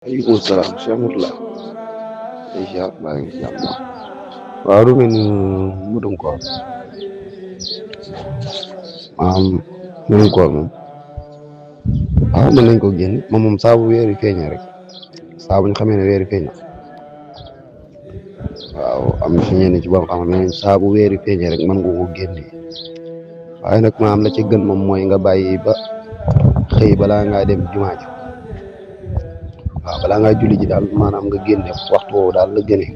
Waaleykum salaam Cheikh Mourtalla ay ziar maa ngi si jàmm waaw lu mel ni mudum koor maanaam mudum koor moom waaw mën nañ ko génn moom saa bu weer wi feeñee rek saa bu ñu xamee ne weer wi feeñ na waaw am na si ñenn ci borom xam ne saa bu weer wi feeñee rek mën nga ko génne waaye nag maanaam la ci gën moom mooy nga bàyyi ba xëy balaa ngaa dem jumaa ji waaw balaa ngaa julli ji daal maanaam nga génne waxtu woowu daal la gënee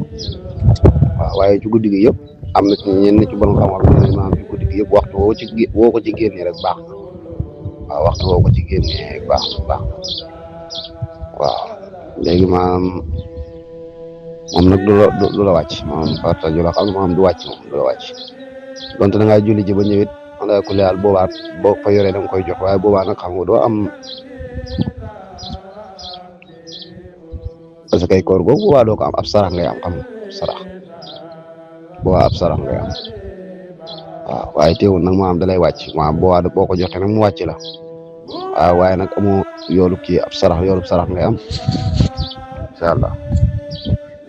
waaw waaye ci guddi gi yëpp am na ci ñenn ci borom xam-xam ne maanaam ci guddi gi yëpp waxtu woo ko ci génnee rek baax na waaw waxtu woo ko ci génnee rek baax na waaw léegi maanaam moom nag du la wàcc maanaam farata ju la xam maanaam du wàcc moom du la wàcc donte da ngaa julli ji ba ñëwit ala kulli haal boobaa boo fa yoree da nga koy jox waaye boobaa nag xam nga doo am parce que kay koor googu boobaa doo ko am ab sarax ngay am xam sarax boobaa ab sarax ngay am waaw waaye teewul nag maanaam da lay wàcc maanaam boobaa boo ko joxe nag mu wàcc la waaw waaye nag amoo yoolu kii ab sarax yoolu sarax ngay am incha allah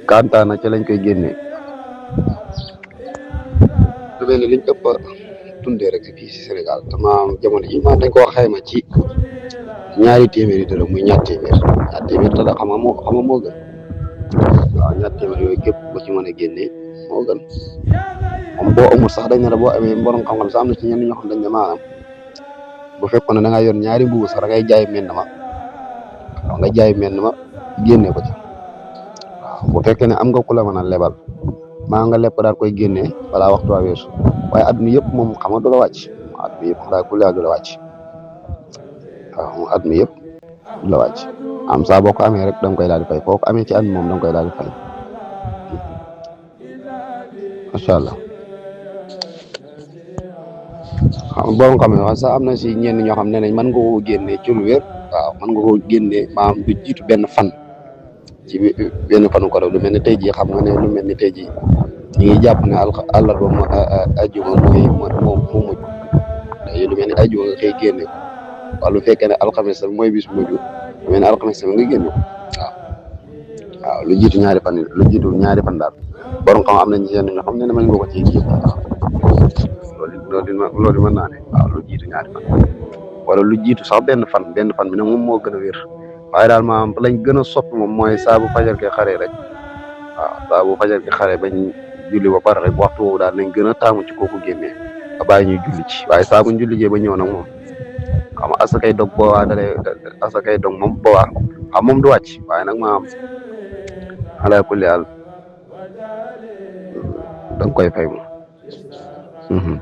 kantaan na ca lañ koy génnee lu mel ne liñ ëpp tundee rek fii si Sénégal te maanaam jamono ji maanaam dañ koo xayma ci ñaari téeméeri dërëm muy ñaar téeméer te da xam nga moo gën waaw ñaar téeméer yooyu képp bu ci mën a génnee moo gën moom boo amul sax dañ ne la boo amee borom xam-xam sax am na ci ñenn ñoo xam dañ ne maanaam bu fekkoon ne da ngaa yor ñaari mbubu sax da ngay jaay menn ma waaw nga jaay menn ma génne ko ci waaw bu fekkee ne am nga ku la mën a lebal maa nga lepp daal koy génnee balaa waxtu waa weesu waaye at mi yëpp moom xam nga du la wàcc at mi yëpp daal ku la du la wàcc waaw moom at mi yëpp du la wàcc am saa boo ko amee rek da nga koy daal di fay foo ko amee ci at mi moom da nga koy daal di fay macha allah xam borom xam ne wax sax am na si ñenn ñoo xam ne nañ mën nga koo génnee ci lu wér waaw mën nga koo génnee maanaam du jiitu benn fan ci benn fanu ko lu mel ne tey jii xam nga ne lu mel ni tey jii ñu ngi jàpp ne àllarba mo ajjuma moo mujj lu mel ni ajjuma nga xëy génne ko wala lu fekkee ne alxames mooy bis mujj lu mel ne alxames nga génne ko waaw lu jiitu ñaari fan daal borom xam am nañ ñenn ñoo xam ne mën nga ko ci génne waaw loolu mën naa ne waaw lu jiitu ñaari fan wala lu jiitu sax benn fan bi nag moom moo gën a wér waaye daal maanaam lañ gën a sopp moom mooy saa bu fajar gi xaree rek waaw saa bu fajar gi xaree bañ julli ba pare rek waxtu woowu daal nañ gën a taamu ci kooku génnee ba bàyyi ñuy julli ci waaye saa buñ julli jee ba ñëw nag moom xam nga asakay dog boobaa asakay dog moom boobaa xam moom du wàcc waaye nag maanaam ala kulli haal da nga koy fay moom